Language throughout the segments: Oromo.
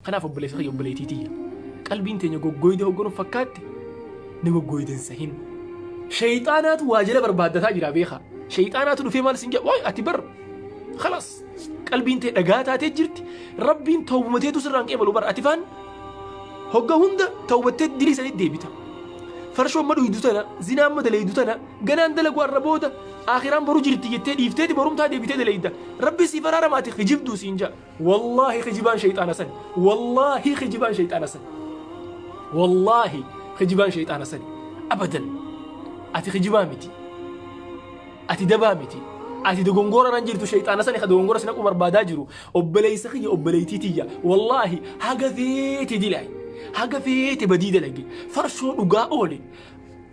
Kanaaf obboleessa kiyya, obboleettii tiyya, qalbiin teenya goggooyde hogganuuf fakkaatte ni goggooyden sahin. Sheyxaanaatu waa jala barbaaddataa jira beekaa. Sheyxaanaatu dhufee maal sin jedha? Waay ati bar khalas qalbiin tee dhagaa taatee jirti. Rabbiin tawbumateetu sirraan qeebalu bar ati faan hogga hunda tawbattee dilii sanitti deebita. Farshoo amma dhuydu tana, zinaa amma dalaydu tana, ganaan dalagu arra booda aakhiraan boru jirti jettee dhiifteeti borumtaa deebitee dalayda. Rabbi siif araarama ati kijibduu siin ja'a. Wallaahi kijibaan sheyxaana sani. Wallaahi kijibaan sheyxaana sani. Wallaahi kijibaan sheyxaana sani. Abadan. Ati kijibaa miti. Ati dabaa miti. Ati dogongora nan jirtu sheyxaana sani ka dogongora si naquu barbaadaa jiru. Obboleessa kiyya, obboleettii tiyya. Wallaahi haga feete dilaayi. Haga feete badii dalagi. Farshoo dhugaa ooli.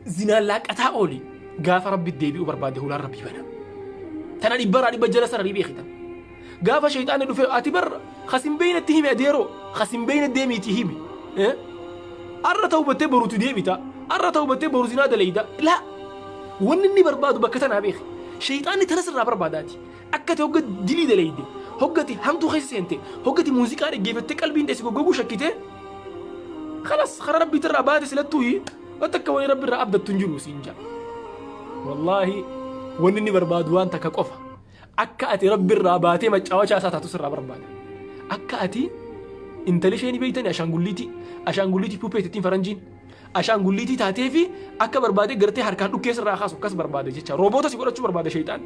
Zinaan laaqqataa ooli. Gaafa Rabbi deebi'uu barbaadde hulaan Rabbii bana. Tana dhibbarraa dhibba jala sararii beekita. Gaafa sheyxaanni dhufee ati bar kasin beeynetti himi adeeroo kasin beeyne deemiitii himi. Arra tawbattee borutu deebita. Arra tawbattee boru zinaa dalayda. Laa wanni inni barbaadu bakka tanaa beeki. Sheyxaanni tana sirraa barbaadaati. Akka ati hogga dilii dalayde, hogga ati hamtuu keessa seente, hogga ati muuziqaa dhaggeeffattee qalbiin tee si goggoguu shakkitee kalas karaa rabbiitirraa baate silattuu wanta akka wani rabbi irraa abdattu hin jiru siin ja'a. Wallaahi wanni inni barbaadu waan takka qofa. Akka ati rabbi irraa baatee maccaawachaa isaa taatu sirraa barbaada. Akka ati intali ishee ni beeytani ashaangulliitii ashaangulliitii puuppeet ittiin faranjiin ashaangulliitii taatee fi akka barbaade gartee harkaan dhukkee sirraa kaasu akkas barbaada jecha rooboota si godhachuu barbaada shayxaan.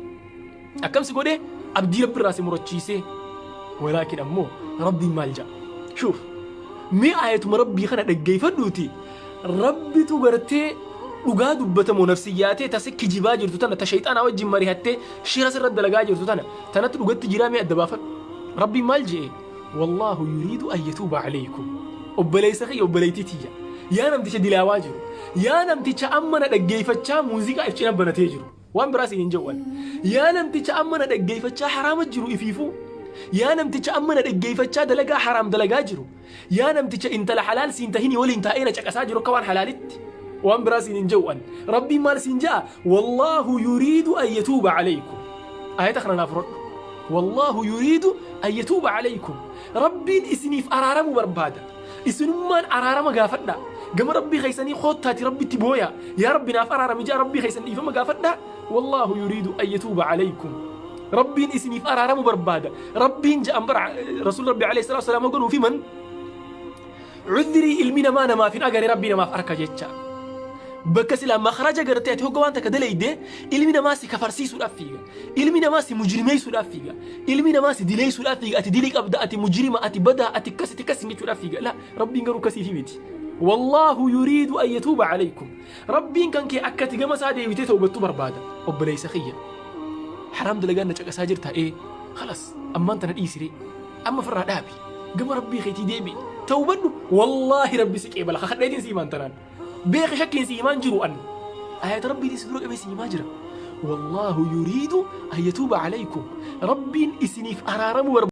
Akkam si godhee abdii rabbi irraa si murachiisee walaakin ammoo rabbiin maal ja'a. Shuuf mee ayatuma rabbii kana dhaggeeffadhuuti Rabbitu gartee dhugaa dubbata moo nafsiyyaa tee ta si kijibaa jirtu tana ta sheyxaanaa wajjin marihattee shira sirra dalagaa jirtu tana tanatti dhugatti jiraa mee adda baafadhu. Rabbiin maal je'e? Wallaahu yuriidu an yatuuba alaykum. Obboleessa kiyya, obboleettii tiyya. Yaa namticha dilaawaa jiru. Yaa namticha amma na dhaggeeffachaa muuziqaa if cina banatee jiru. Waan biraa siin hin jedhu ani. Yaa namticha amma na dhaggeeffachaa haraama jiru ifiifuu. Yaa namticha amma na dhaggeeffachaa dalagaa haraam dalagaa jiru. Yaa namticha intala halaal siin tahinii waliin taa'ee na caqasaa jiru akka waan halaalitti. Waan biraa siin hin jedhu ani. Rabbiin maal siin ja'a? Wallaahu yuriidu an yatuuba alaykum. Ayata kana naaf fudhadhu. Wallaahu yuriidu an yatuuba alaykum. Rabbiin isiniif araaramuu barbaada. Isinummaan araarama gaafadhaa. Gama Rabbii keessanii koottaati Rabbitti booyaa. Yaa Rabbi naaf araarami jaa Rabbii keessan dhiifama gaafadhaa. Wallaahu yuriidu an yatuuba alaykum. Rabbiin isiniif araaramu barbaada. Rabbiin ja'an bara Rasuul Rabbi alayhi salaatu wasalaam hogganuu fi man cudhrii ilmi namaa namaaf hin agare Rabbii namaaf arka jecha. Bakka silaa makhraja gartee ati hogga waan takka dalayde ilmi namaa si kafarsiisuudhaaf fiiga. Ilmi namaa si mujrimeessuudhaaf fiiga. Ilmi namaa si dileessuudhaaf fiiga. Ati dilii qabda, ati mujrima, ati badaa, ati akkas, ati akkas jechuudhaaf fiiga. La, Rabbiin garuu akkasiifi miti. Wallaahu yuriidu an yatuuba alaykum. Rabbiin kan kee akka ati gama isaa deebitee tawbattu barbaada. Obboleessa kiyya. Haraam dalagaan na caqasaa jirta ee. Khalas ammaan tana dhiisiree. Amma ofirraa dhaabi. Gama Rabbii keetii deebi'i. Tawbadhu. Wallaahi Rabbi si qeebala. Kakadheetiin si himaan tanaan. Beeki shakkiin si himaan jiru an. Ayata Rabbiitiin si dura qabee si himaa jira. Wallaahu yuriidu an yatuuba alaykum. Rabbiin isiniif araaramuu barbaada.